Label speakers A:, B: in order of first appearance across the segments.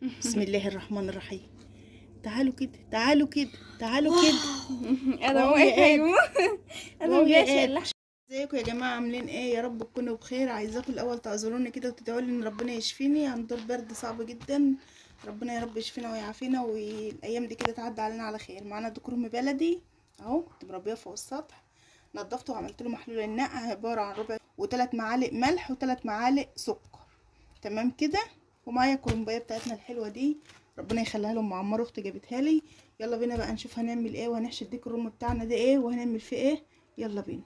A: بسم الله الرحمن الرحيم. تعالوا كده تعالوا كده تعالوا كده.
B: انا
A: واو يا
B: واقفة
A: آدم.
B: يا انا
A: واو يا
B: مجاش
A: آدم.
B: الا.
A: ازيكم يا جماعة، عاملين ايه؟ يا رب تكونوا بخير. عايزاكم الاول تعذروني كده وتدعوا لي ان ربنا يشفيني، عن دور برد صعب جدا. ربنا يا رب يشفينا ويعافينا، والايام دي كده تعدي علينا على خير. معانا دكرم بلدي اهو، كنت مربيه فوق السطح، نضفته وعملت له محلول النقع عبارة عن ربع وثلاث معالق ملح وثلاث معالق سكر، تمام كده. ومعايا الكرنبايه بتاعتنا الحلوة دي، ربنا يخليها لام عمار اختي جابتها لي. يلا بينا بقى نشوف هنعمل ايه، وهنحشي الديك الرومي بتاعنا ده ايه، وهنعمل فيه ايه. يلا بينا.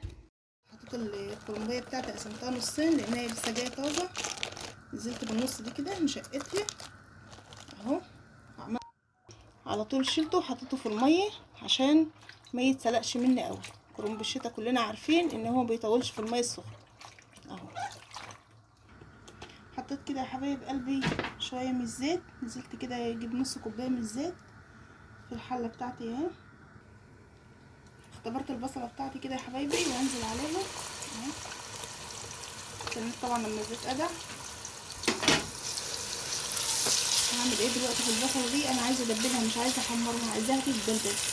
A: حطيت الكرنبايه بتاعتي قسمتها نصين لان هي لسه جاية طازة، نزلت بالنص دي كده مشقتها اهو، على طول شلته وحطيته في المية عشان ما يتسلقش مني قوي. كرنب الشتا كلنا عارفين ان هو بيطولش في المية السخنة اهو. حطيت كده يا حبايب قلبي شوية من الزيت، نزلت كده يجيب نص كوباية من الزيت في الحلة بتاعتي اهي. اختبرت البصله بتاعتي كده يا حبايبي وانزل عليها اهي. استنيت طبعا لما الزيت قدح. هعمل ايه دلوقتي في البصله دي؟ انا عايزه ادبلها، مش عايزه احمرها، عايزاها تدبل بس،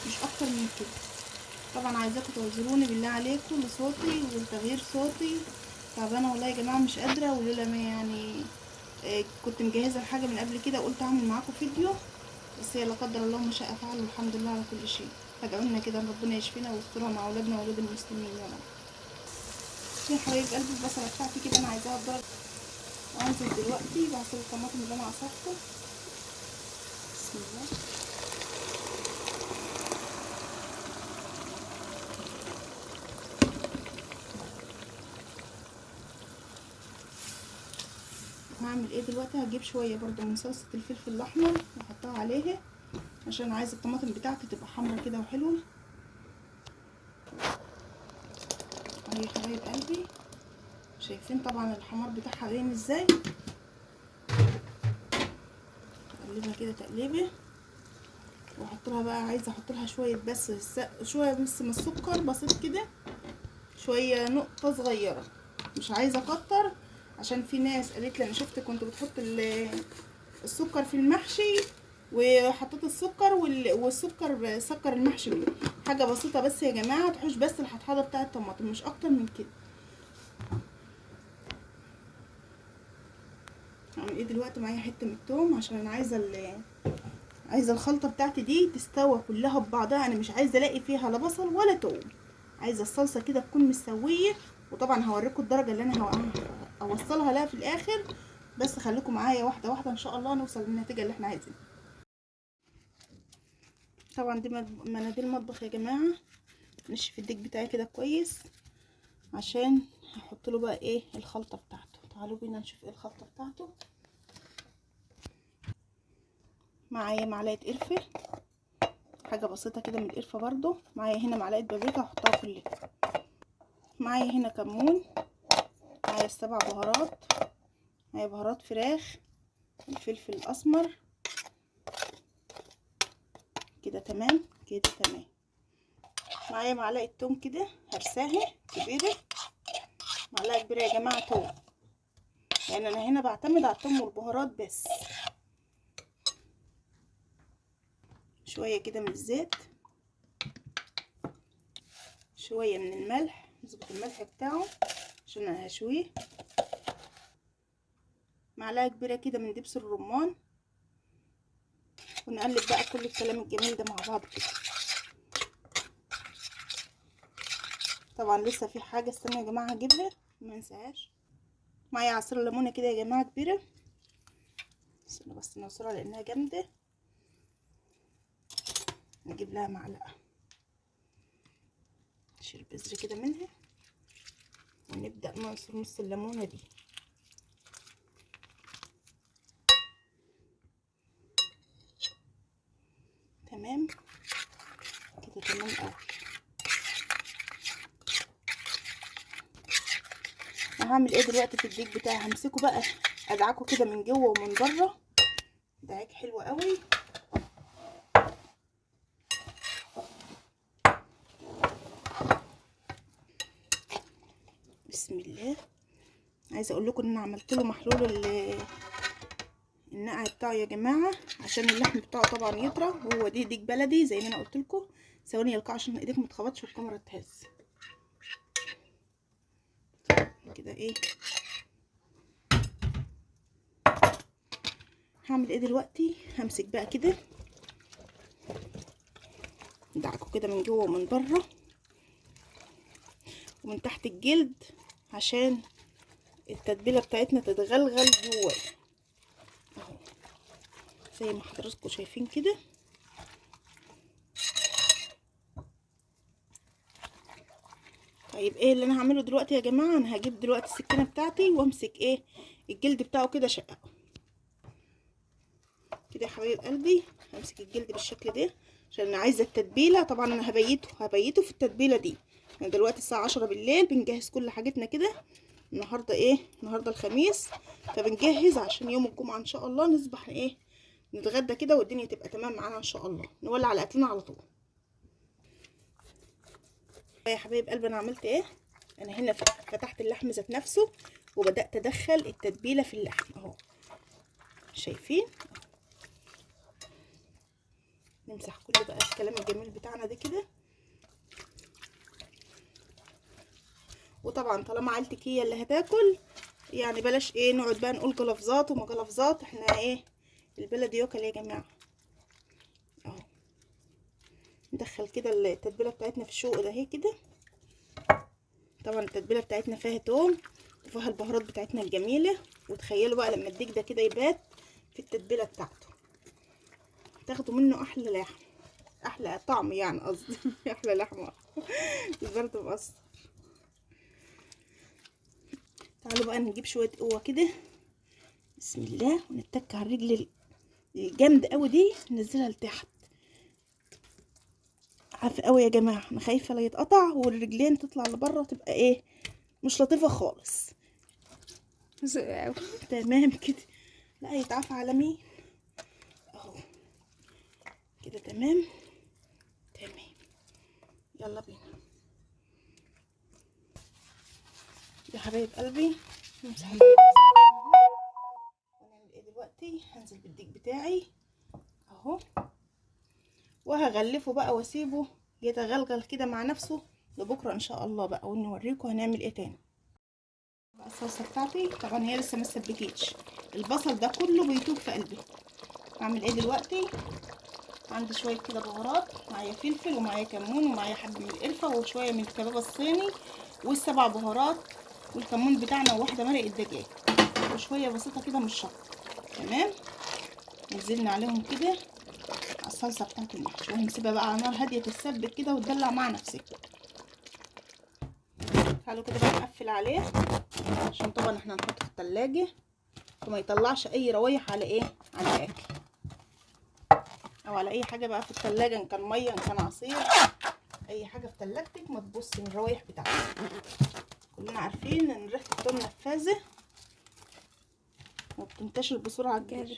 A: مش اكتر من كده. طبعا عايزاكم تعذروني بالله عليكم لصوتي ولتغيير صوتي، تعبانة والله يا جماعة، مش قادرة. ولولا ما يعني كنت مجهزة الحاجة من قبل كده وقلت اعمل معاكم فيديو، بس هي لا قدر الله ما شاء فعل، والحمد لله على كل شيء. فادعوا لنا كده ان ربنا يشفينا ويسترها مع اولادنا واولاد المسلمين يا رب. يا حبايب قلبي البصله بتاعتي كده انا عايزاها تضرب. وانزل دلوقتي بعصر الطماطم اللي انا عصرته. بسم الله. هعمل ايه دلوقتي؟ هجيب شوية برضو من صلصه الفلفل الاحمر واحطها عليها عشان عايزه الطماطم بتاعتي تبقى حمرا كده وحلوه اهي يا حبايب قلبي. شايفين طبعا الحمار بتاعها باين ازاي؟ اقلبها كده تقليبه، واحط لها بقى، عايزه احط لها شوية بس شوية بس من السكر بسيط كده، شوية نقطة صغيرة، مش عايزه اكتر عشان في ناس قالت لي انا شفت كنت بتحط السكر في المحشي، وحطيت السكر والسكر سكر المحشي منه. حاجة بسيطة بس يا جماعة، تحوش بس الحضحضه بتاعه الطماطم، مش اكتر من كده. هعمل ايه دلوقتي؟ معايا حتة من التوم عشان انا عايزه الخلطة بتاعتي دي تستوى كلها ببعضها، انا مش عايزه الاقي فيها لا بصل ولا توم، عايزه الصلصه كده تكون مستوية. وطبعا هوريكم الدرجة اللي انا هوصلها لها في الاخر، بس خليكم معايا واحدة واحدة ان شاء الله نوصل للنتيجة اللي احنا عايزينها. طبعا دي مناديل مطبخ يا جماعة. نشف الديك بتاعي كده كويس عشان هحط له بقى ايه الخلطة بتاعته. تعالوا بينا نشوف ايه الخلطة بتاعته. معايا معلقه قرفه، حاجة بسيطة كده من القرفه برضو. معايا هنا معلقه بابريكا هحطها كلها. معايا هنا كمون، معايا السبع بهارات، معايا بهارات فراخ، الفلفل الاسمر كده تمام كده تمام. معايا معلقه توم كده هرساها كبيرة، معلقه كبيرة يا جماعة توم، لان انا هنا بعتمد على التوم والبهارات بس. شوية كده من الزيت، شوية من الملح، نظبط الملح بتاعه عشان انا هشويه. معلقه كبيرة كده من دبس الرمان، ونقلب بقى كل الكلام الجميل ده مع بعض كده. طبعا لسه في حاجة، استنوا يا جماعة هجيبها ما انساهاش. معايا عصير ليمونه كده يا جماعة كبيرة، استنوا بس نعصرها لانها جامدة، نجيب لها معلقه، نشيل بذر كده منها، ونبدا نعصر نص الليمونه دي. تمام كده، تمام قوي. هعمل ايه دلوقتي في الديك بتاعي؟ همسكه بقى ادعكه كده من جوه ومن بره، دعك حلو قوي. بسم الله. عايزه اقول لكم ان انا عملت له محلول النقع بتاعه يا جماعة عشان اللحم بتاعه طبعا يطرى. وهو دي ديك بلدي زي ما انا قلت لكم. ثواني يا القاع عشان ايديك ما تخبطش والكاميرا تهز كده. ايه هعمل ايه دلوقتي؟ همسك بقى كده ندعكه كده من جوه ومن بره ومن تحت الجلد عشان التتبيله بتاعتنا تتغلغل جواه اهو زي ما حضراتكم شايفين كده. طيب ايه اللي انا هعمله دلوقتي يا جماعة؟ انا هجيب دلوقتي السكينة بتاعتي وامسك ايه الجلد بتاعه كده شقه كده يا حبايب قلبي. همسك الجلد بالشكل ده عشان انا عايزه التتبيله. طبعا انا هبيته في التتبيله دي. انا دلوقتي الساعة 10 بالليل بنجهز كل حاجتنا كده. النهارده ايه؟ النهارده الخميس، فبنجهز عشان يوم الجمعة ان شاء الله نصبح ايه نتغدى كده والدنيا تبقى تمام معانا ان شاء الله. نولع على اكلنا على طول. يا حبايب قلبي انا عملت ايه؟ انا هنا فتحت اللحم ذات نفسه وبدات ادخل التتبيله في اللحم اهو، شايفين؟ نمسح كل بقى الكلام الجميل بتاعنا ده كده. وطبعا طالما عيلتك هي اللي هتاكل يعني بلاش ايه نقعد بقى نقول جلفظات وما جلفظات، احنا ايه البلد ياكل يا جماعة اهو. ندخل كده التتبيله بتاعتنا في الشوق ده اهي كده. طبعا التتبيله بتاعتنا فيها توم وفيها البهارات بتاعتنا الجميلة. وتخيلوا بقى لما الديك ده كده يبات في التتبيله بتاعته تاخدوا منه احلى لحم، احلى طعم يعني قصدي احلى لحمه. البرد مقصر. تعالوا بقى نجيب شوية قوة كده، بسم الله، ونتك على الرجل الجامدة قوي دي ننزلها لتحت. عارفه قوي يا جماعة انا خايفة لا يتقطع والرجلين تطلع لبره تبقى ايه مش لطيفة خالص. تمام كده، لا يتعافى على مين اهو كده. تمام تمام، يلا بينا يا حبايب قلبي. نمسح ونعمل ايه دلوقتي؟ هنزل بالديك بتاعي اهو وهغلفه بقى واسيبه يتغلغل كده مع نفسه لبكرة ان شاء الله بقى، ونوريكم هنعمل ايه تاني. بقى الصلصه بتاعتي طبعا هي لسه ما سبكتش، البصل ده كله بيتوب في قلبي. هعمل ايه دلوقتي؟ عندي شوية كده بهارات، معايا فلفل ومعايا كمون ومعايا حبه من القرفه وشوية من الكباب الصيني والسبع بهارات والكمون بتاعنا وواحدة مرقه دجاج وشوية بسيطة كده من الشطه. تمام، نزلنا عليهم كده على الصلصه بتاعت المحشي وهنسيبها بقى على نار هادية تتسبك كده وتدلع مع نفسك. تعالوا كده بقى نقفل عليه عشان طبعا احنا هنحطه في التلاجة وما يطلعش اي روايح على ايه، على الاكل او على اي حاجة بقى في التلاجة، ان كان مية ان كان عصير، اي حاجة في تلاجتك ما تبص من الروايح بتاعتك. كلنا عارفين ان ريحه الثوم نفاذه وبتنتشر بسرعة كبيرة.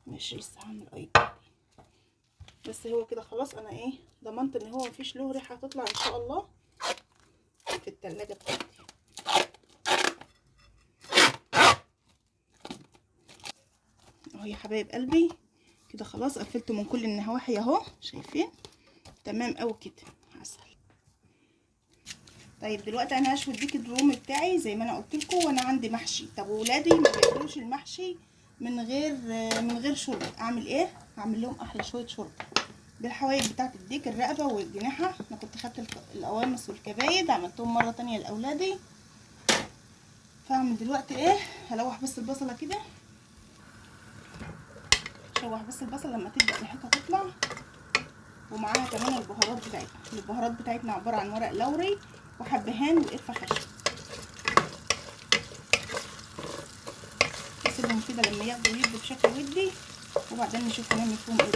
A: ماشي لسه هعمل اي بس هو كده خلاص. انا ايه ضمنت ان هو مفيش له ريحه هتطلع ان شاء الله في التلاجة بتاعتي. اهو يا حبايب قلبي كده خلاص قفلته من كل النواحي اهو، شايفين؟ تمام قوي كده عسل. طيب دلوقتي انا هشوي الديك الرومي بتاعي زي ما انا قلت لكم، وانا عندي محشي. طب ولادي ما بياكلوش المحشي من غير شوربة، اعمل ايه؟ هعمل لهم احلى شوية شوربة بالحوايج بتاعت الديك، الرقبة والجناحه. انا كنت خدت القوامص والكبايد عملتهم مرة تانية لاولادي. فاعمل دلوقتي ايه؟ هلوح بس البصله كده، شوح بس البصله لما تبدا ريحتها تطلع، ومعاها كمان البهارات بتاعتنا. البهارات بتاعتنا عبارة عن ورق لوري وحبهان وقرفه خشب. نسيبهم كده لما ياخدوا يدوا بشكل ودي، وبعدين نشوف هنعمل فيهم ايه.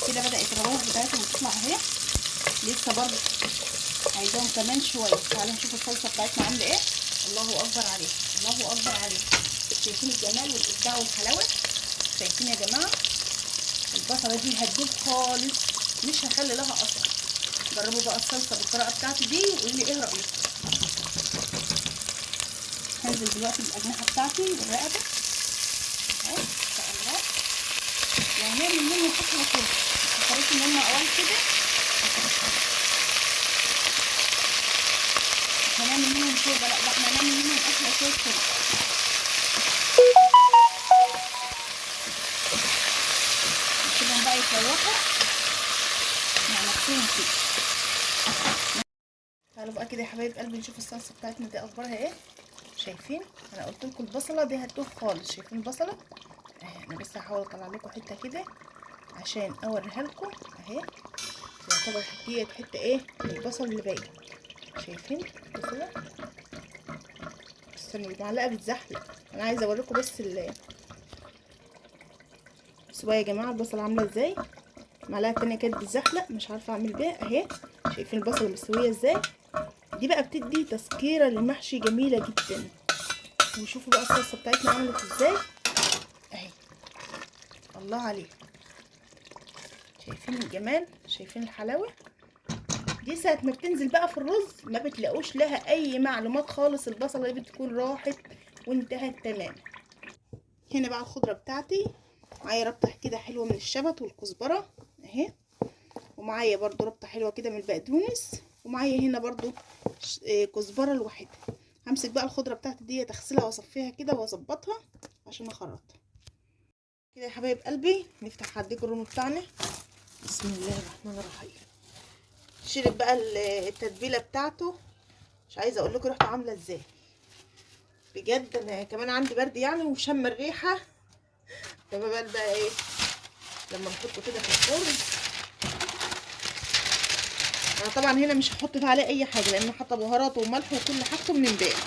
A: كده بدات الروايح بتاعتهم تطلع اهي، لسه برضه عايزاهم كمان شوية. تعالوا نشوف الصلصه بتاعتنا عامله ايه. الله اكبر عليها، الله اكبر عليها. شايفين الجمال والابداع والحلاوه؟ شايفين يا جماعة؟ البصله دي هتدوب خالص، مش هخلي لها اثر. جربوا بقى الصلصه بالطريقة بتاعتي دي وقولوا لي ايه رايكم. هنزل دلوقتي بالاجنحه بتاعتي والرقبة اهو ان شاء الله. وهنعمل منهم احلى شوربة. ما ان هم قوام كده، مش هنعمل منهم شوربة، لا ده احنا هنعمل منهم احلى شوية شوربة. نسيبهم بقى يتلوحوا مع نفسهم كده. تعالوا بقى كده يا حبايب قلبي نشوف الصلصه بتاعتنا دي اخبارها ايه. شايفين انا قلت لكم البصله دي هتدوب خالص. شايفين البصله اهي، انا بس هحاول اطلع لكم حتة كده عشان اوريها لكم اهي. يعتبر ديت حتة ايه البصل اللي باقي. شايفين البصله؟ استنوا المعلقة بتزحلق، انا عايزه اوريكم بس بصوا يا جماعة البصله عامله ازاي. المعلقة التانية كانت بتزحلق مش عارفه اعمل بيها اهي. شايفين البصله مستوية ازاي؟ دي بقى بتدي تسكيره للمحشي جميلة جدا. وشوفوا بقى الصلصه بتاعتنا عملت ازاي اهي، الله عليها. شايفين الجمال؟ شايفين الحلاوة دي؟ ساعة ما بتنزل بقى في الرز ما بتلاقوش لها اي معلومات خالص، البصله دي بتكون راحت وانتهت تمام. هنا بقى الخضرة بتاعتي، معايا ربطه كده حلوة من الشبت والكزبره اهي، ومعايا برضو ربطه حلوة كده من البقدونس، ومعايا هنا برضو كزبره لوحدها. همسك بقى الخضرة بتاعتي دي اغسلها واصفيها كده واظبطها عشان اخرطها كده يا حبايب قلبي. نفتح هديك الروم بتاعنا. بسم الله الرحمن الرحيم. شرب بقى التتبيله بتاعته، مش عايزه اقول لكم ريحته عامله ازاي بجد. انا كمان عندي برد يعني وشم الريحة، فما بال بقى ايه لما نحطه كده في الفرن. انا طبعا هنا مش هحط عليه اي حاجة لان حاطه بهارات وملح وكل حاجته من امبارح،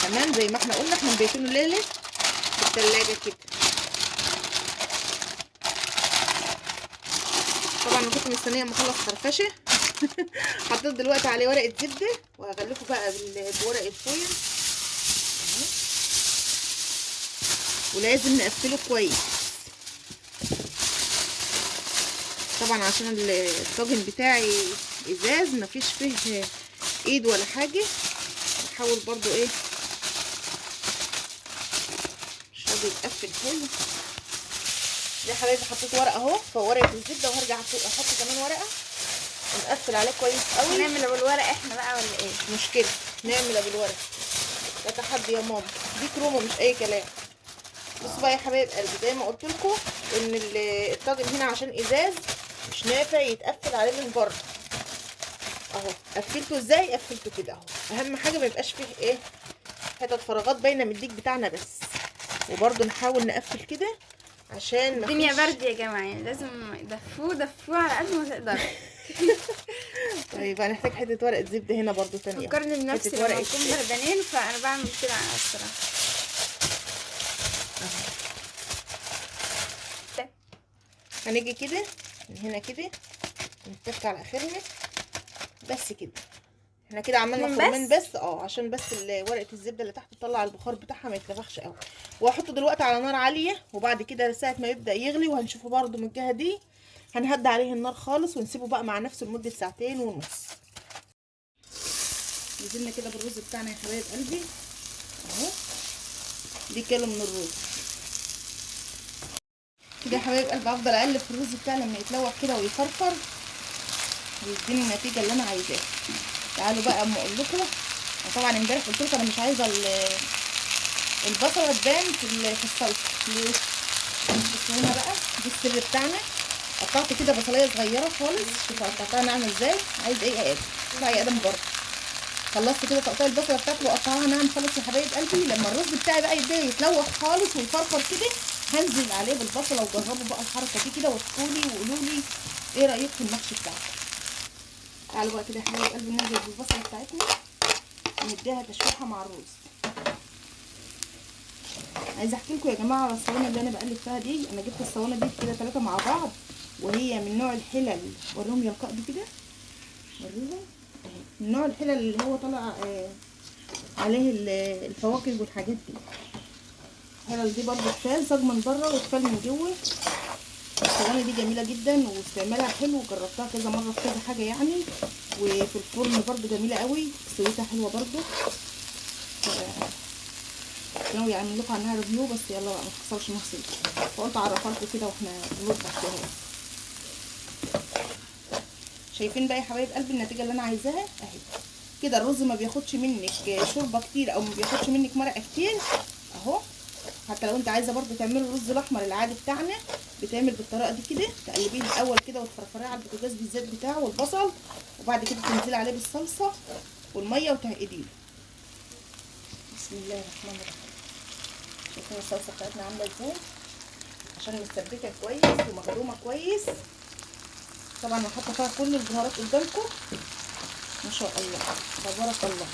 A: تمام؟ زي ما احنا قلنا احنا مبيتينه ليلة في التلاجة كده. طبعا انا كنت مستنيه اما اخلص خرفشه. حطيت دلوقتي عليه ورقة زبدة وهغلفه بقى بورق الفويل اهو، ولازم نقفله كويس طبعا عشان الطاجن بتاعي ازاز مفيش فيه ايد ولا حاجة. نحاول برضو ايه مش راضي يتقفل حلو. يا حبايبي حطيت ورقة اهو فوق ورقة الزبدة، وهرجع احط كمان ورقة ونقفل عليه كويس قوي.
B: نعمل ابو الورق احنا بقى ولا ايه؟
A: مش مشكلة نعمل ابو الورق، ده تحدي يا ماما، دي كرومه مش اي كلام. بصوا بقى يا حبايب قلبي زي ما قلت لكم ان الطاجن هنا عشان ازاز مش نافع يتقفل عليه من بره اهو. قفلته ازاي؟ قفلته كده اهو. اهم حاجة ما يبقاش فيه ايه حتت فراغات باينة من الديك بتاعنا بس. وبرده نحاول نقفل كده عشان
B: الدنيا برد يا جماعة، يعني لازم دفوه دفوه على قد ما تقدروا.
A: طيب هنحتاج حتة ورقة زبدة هنا برده ثانية.
B: فكرني بنفسي لما اكون بردانين، فانا بعمل كده انا الصراحة.
A: هنيجي كده من هنا كده نتك على اخرنا بس كده. احنا كده عملنا خرمين بس عشان بس ورقة الزبدة اللي تحت تطلع البخار بتاعها ما يتنفخش قوي. واحطه دلوقتي على نار عالية، وبعد كده ساعة ما يبدا يغلي وهنشوفه برده من الجهة دي هنهدي عليه النار خالص ونسيبه بقى مع نفسه لمدة 2.5 ساعة. نزلنا كده بالرز بتاعنا يا حبايب قلبي اهو، دي كيلو من الرز كده يا حبايب قلبي. افضل اقلب في الرز بتاعي لما يتلوح كده ويفرفر ويديني النتيجة اللي انا عايزاها. تعالوا بقى اما اقول لكم، طبعا امبارح قلت لكم انا مش عايزه البصله تبان في الصلصه. ليه؟ بصوا هنا بقى دي السر بتاعنا. قطعت كده بصلايه صغيرة خالص، شوفوا قطعتها ناعمة ازاي. عايز ايه يا ادم؟ اطلع يا ادم بره. خلصت كده تقطيع البصله بتاعتي وقطعها ناعم خالص يا حبايب قلبي. لما الرز بتاعي بقى يبدا يتلوح خالص ويفرفر كده هنزل عليه بالبصله، وجربوا بقى الحركة دي كده واحكوا لي وقولوا لي ايه رايكم في المحشي بتاعكم. تعالوا بقى كده يا حبايب قلبي ننزل بالبصله بتاعتنا نديها تشويحه مع الرز. عايزه احكي لكم يا جماعة على الصواني اللي انا بقلب فيها دي. انا جبت الصواني دي كده 3 مع بعض، وهي من نوع الحلل. وريهم يا لقاء دي كده، وريهم اهي من نوع الحلل اللي هو طالع عليه الفواكه والحاجات دي. الحلل دي برضو تفال صاج من بره وتفال من جوه. الصواني دي جميلة جدا واستعمالها حلو، وجربتها كذا مرة في كذا حاجة يعني. وفي الفرن برضو جميلة قوي، سويتها حلوة برضو. كنت ناوية اعمل لكم عنها review، بس يلا بقى ما حصلش نصيب، فقلت اعرفها لكم كده واحنا بنطبخ كده. شايفين بقى يا حبايب قلبي النتيجة اللي انا عايزاها اهي كده. الرز ما بياخدش منك شوربة كتير او ما بياخدش منك مرقه كتير اهو. حتى لو انت عايزه برده تعملي الرز الاحمر العادي بتاعنا، بتعمل بالطريقة دي كده، تقلبيه الاول كده وتفرفريه على البوتاجاز بالزيت بتاعه والبصل، وبعد كده تنزلي عليه بالصلصه والمية وتعقديه. بسم الله الرحمن الرحيم. شايفين الصلصه بتاعتنا عامله ازاي؟ عشان متسبكه كويس ومخدومه كويس. طبعا انا حاطه فيها كل البهارات قدامكم ما شاء الله تبارك الله.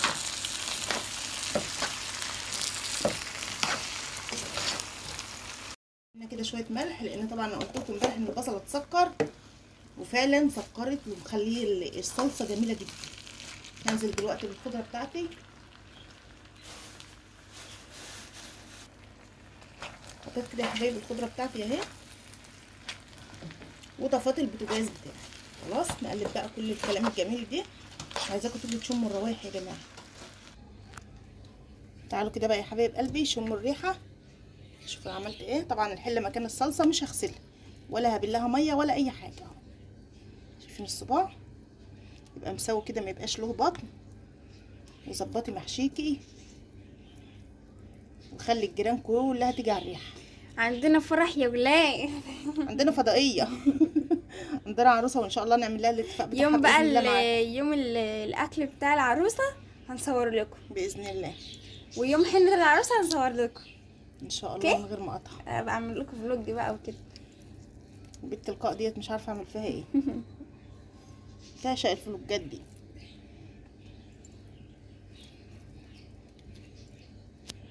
A: هنا كده شوية ملح، لان طبعا انا قلت لكم امبارح ان البصله اتسكر، وفعلا سكرت ومخليه الصلصه جميلة جدا. هنزل دلوقتي بالخضره بتاعتي. حطيت كده يا حبايبي الخضرة بتاعتي اهي، وطفات البوتاجاز بتاعي. خلاص نقلب بقى كل الكلام الجميل ده. عايزاكم تيجوا تشموا الروايح يا جماعة. تعالوا كده بقى يا حبايب قلبي شموا الريحة، شوفوا عملت ايه. طبعا الحلة مكان الصلصه مش هغسلها ولا هبلها مية ولا اي حاجة اهو. شايفين الصباع يبقى مسوي كده، ما يبقاش له بطن. وظبطي محشيكي وخلي الجيران كلها تيجي على الريحة.
B: عندنا فرح يا ولاد،
A: عندنا فضائية عندنا عروسه، وان شاء الله نعمل لها الاتفاق بتاعها
B: يوم بقى. يوم الاكل بتاع العروسة هنصور لكم
A: باذن الله،
B: ويوم حنة العروسة هنصور لكم
A: ان شاء الله من غير مقاطعه.
B: ابقى اعمل لكم فلوج بقى وكده.
A: بالتلقاء ديت مش عارفه اعمل فيها ايه. تعشق الفلوجات دي.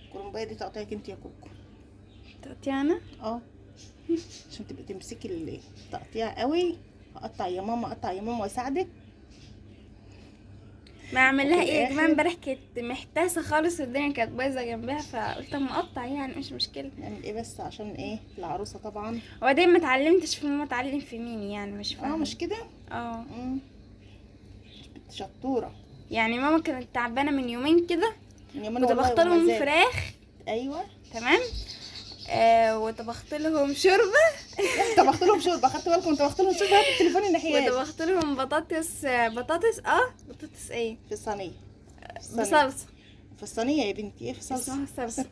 A: الكرنبايه دي تقطعك انت يا كوكو.
B: تقطيع انا؟
A: اه عشان تبقي تمسكي التقطيع قوي. هقطع يا ماما، قطع يا ماما واساعدك.
B: ما اعمل لها ايه يا جماعة؟ امبارح كانت محتاسه خالص والدنيا كانت بايظة جنبها، فقلت اما اقطع يعني مش مشكلة.
A: نعمل ايه بس عشان ايه العروسة طبعا.
B: وبعدين ما اتعلمتش في ماما، اتعلم في مين يعني؟ مش فاهمه.
A: مش كده؟
B: اه
A: بنت شطوره
B: يعني. ماما كانت تعبانة من يومين كده، وطبخت لهم فراخ.
A: ايوه
B: تمام. وطبخت لهم شوربة.
A: طبخت لهم شوربة، خدت بالكم؟ طبخت لهم شوربة. هات التليفون الناحية دي.
B: وطبخت لهم بطاطس. بطاطس بطاطس ايه؟
A: في الصينية
B: بصلصه.
A: في الصينية يا بنتي، ايه في صلصه؟
B: اسمها صلصه.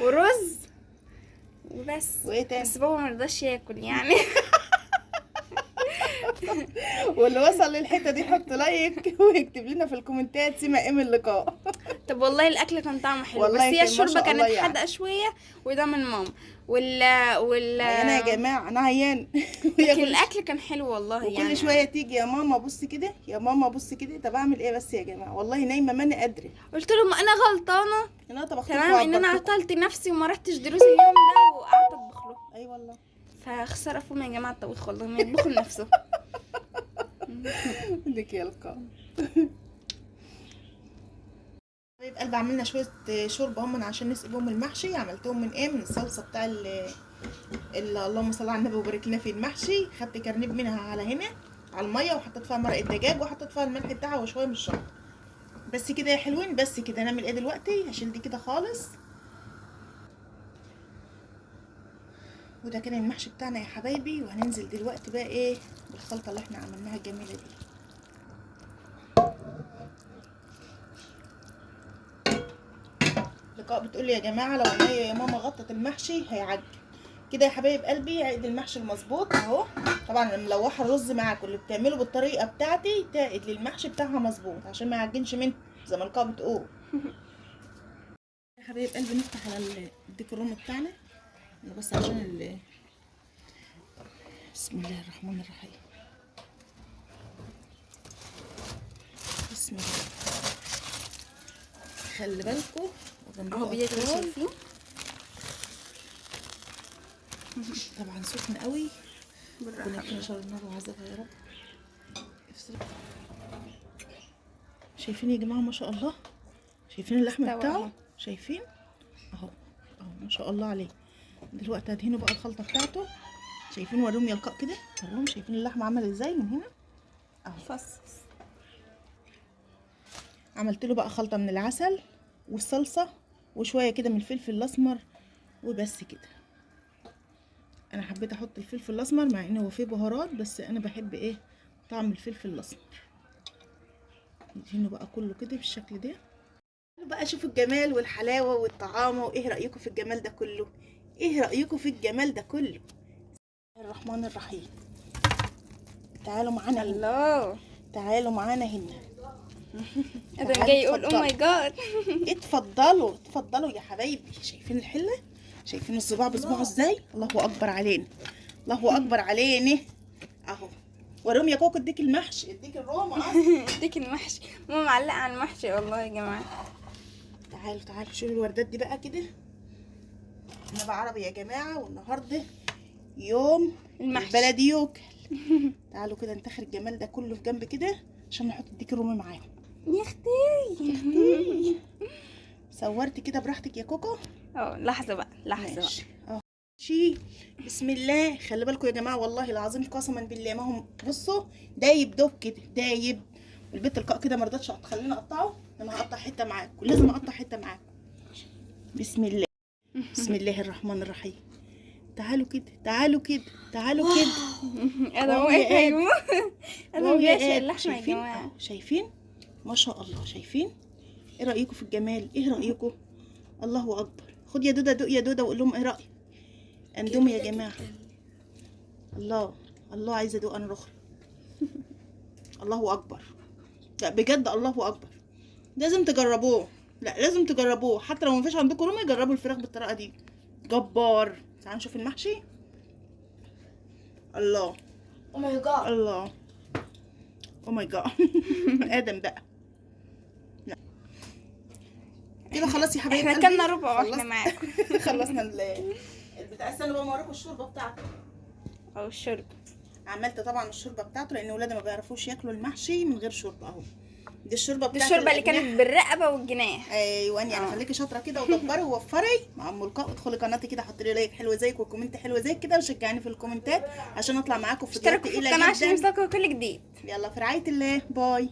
B: ورز وبس.
A: وايه تاني؟
B: بس بابا ما رضاش ياكل يعني.
A: واللي وصل للحتة دي يحط like ويكتب لنا في الكومنتات سيما ايه من اللقاء.
B: طب والله الاكل كان طعمه حلو، بس هي الشوربة كانت يعني حادقه شوية، وده من ماما. وال
A: عيانه يا جماعة، انا عيان.
B: لكن الاكل كان حلو والله.
A: وكل يعني شوية تيجي يا ماما بص كده، يا ماما بص كده. طب اعمل ايه بس يا جماعة؟ والله نايمة ماني قادرة.
B: قلت لهم انا غلطانة،
A: انا طبخت
B: تمام ان انا عطلت نفسي وما رحتش دروس اليوم ده وقعدت اطبخ له.
A: اي والله.
B: فخساره فيهم يا جماعة الطبيخ والله، ما يطبخوا لنفسه.
A: لك يا لقاء. طيب قلب عملنا شوية شوربة هم عشان نسقي بهم المحشي. عملتهم من ايه؟ من الصلصه بتاع اللهم صل على النبي وبارك لنا في المحشي. خدت كرنيب منها على هنا على المية، وحطيت فيها مرقه دجاج، وحطيت فيها الملح بتاعها وشوية من الشطه. بس كده يا حلوين، بس كده. نعمل ايه دلوقتي؟ هشيل دي كده خالص. وده كان المحشي بتاعنا يا حبايبي. وهننزل دلوقتي بقى ايه بالخلطه اللي احنا عملناها الجميلة دي. لقاء بتقول لي يا جماعة لو المية يا ماما غطت المحشي هيعجن كده يا حبايب قلبي. عقد المحشي المظبوط اهو. طبعا انا ملوحه الرز معاكم، اللي بتعمله بالطريقة بتاعتي تعقد للمحشي بتاعها مظبوط عشان ما يعجنش منه زي ما لقاء بتقول. يا حبايب قلبي نفتح على الديك الرومي بتاعنا بس عشان بسم الله الرحمن الرحيم. بسم الله. خلي بالكم
B: اهو بيغلي، شايفين؟
A: طبعا سخن قوي. ربنا يكفينا شر النار وعذابها يا رب. شايفين يا جماعة ما شاء الله؟ شايفين اللحم بتاعه؟ شايفين اهو اهو ما شاء الله عليه. دلوقتي هدهنه بقى الخلطة بتاعته. شايفين؟ وريهم يا لقاء كده، وريهم. شايفين اللحمة عمل ازاي من هنا اهو.
B: فصص. عملت
A: عملت له بقى خلطه من العسل والصلصه وشوية كده من الفلفل الاسمر، وبس كده. انا حبيت احط الفلفل الاسمر مع انه هو فيه بهارات، بس انا بحب ايه طعم الفلفل الاسمر. ندهنه بقى كله كده بالشكل ده. بقى شوفوا الجمال والحلاوه والطعامه، وايه رايكم في الجمال ده كله؟ ايه رايكم في الجمال ده كله؟ الرحمن الرحيم. تعالوا معانا هنا.
B: الله،
A: تعالوا معانا هنا.
B: ادم جاي يقول oh my God.
A: اتفضلوا اتفضلوا يا حبايبي. شايفين الحلة؟ شايفين الصباع بصباعه ازاي؟ الله اكبر علينا، الله اكبر علينا. اهو وريهم يا كوكو، اديك المحشي، اديك الرومه.
B: اديك المحشي، ماما معلقه على المحشي والله يا جماعة.
A: تعالوا تعالوا شيلوا الوردات دي بقى كده. احنا بقى عربي يا جماعة، والنهارده يوم
B: المحشي
A: البلدي يوكل. تعالوا كده نتخر الجمال ده كله في جنب كده عشان نحط الديك الرومي معاهم.
B: يا اختي
A: يا اختي صورتي كده براحتك يا كوكو.
B: لحظة بقى، لحظة
A: بقى. ماشي بسم الله. خلي بالكم يا جماعة والله العظيم قسما بالله ما هم، بصوا دايب دوب كده دايب. والبيت القاء كده ما رضتش تخليني اقطعه، انا هقطع حتة معاكم، لازم اقطع حتة معاكم. بسم الله، بسم الله الرحمن الرحيم. تعالوا كده تعالوا كده تعالوا كده.
B: انا واقف. ايوه انا بيعشق اللحمة يا جماعة.
A: شايفين ما شاء الله؟ شايفين؟ ايه رايكم في الجمال؟ ايه رايكم؟ الله اكبر. خد يا دوده، دوق يا دوده وقول لهم ايه رايك. اندومي يا جماعة. الله الله، عايزه ادوق انا الاخرى. الله اكبر. لا بجد الله اكبر، لازم تجربوه. لا لازم تجربوه، حتى لو مفيش عندكم رومي جربوا الفراخ بالطريقة دي، جبار. تعالوا نشوف المحشي. الله
C: oh my God،
A: الله oh my God. ادم بقى. لا كده خلاص يا حبايبي،
B: احنا كلنا ربع واحنا معاكم.
A: خلصنا البتاع. استنوا بقى ما اوريكم الشوربة بتاعته.
B: او الشوربة
A: عملت طبعا الشوربة بتاعته لان ولادي ما بيعرفوش ياكلوا المحشي من غير شوربة. اهو دي الشوربة بتاعته،
B: الشوربة اللي كانت بالرقبه والجناح.
A: ايوه يعني خليكي شاطرة كده ودبري ووفري مع ام القاء. ادخلي قناتي كده، حطي لي like حلو زيك و comment حلو زيك كده، وشجعيني في الكومنتات عشان اطلع معاكم في فيديوهات
B: اشتركوا في
A: تقيلة
B: القناة عشان
A: جدا.
B: يوصلكوا كل جديد.
A: يلا في رعاية الله، bye.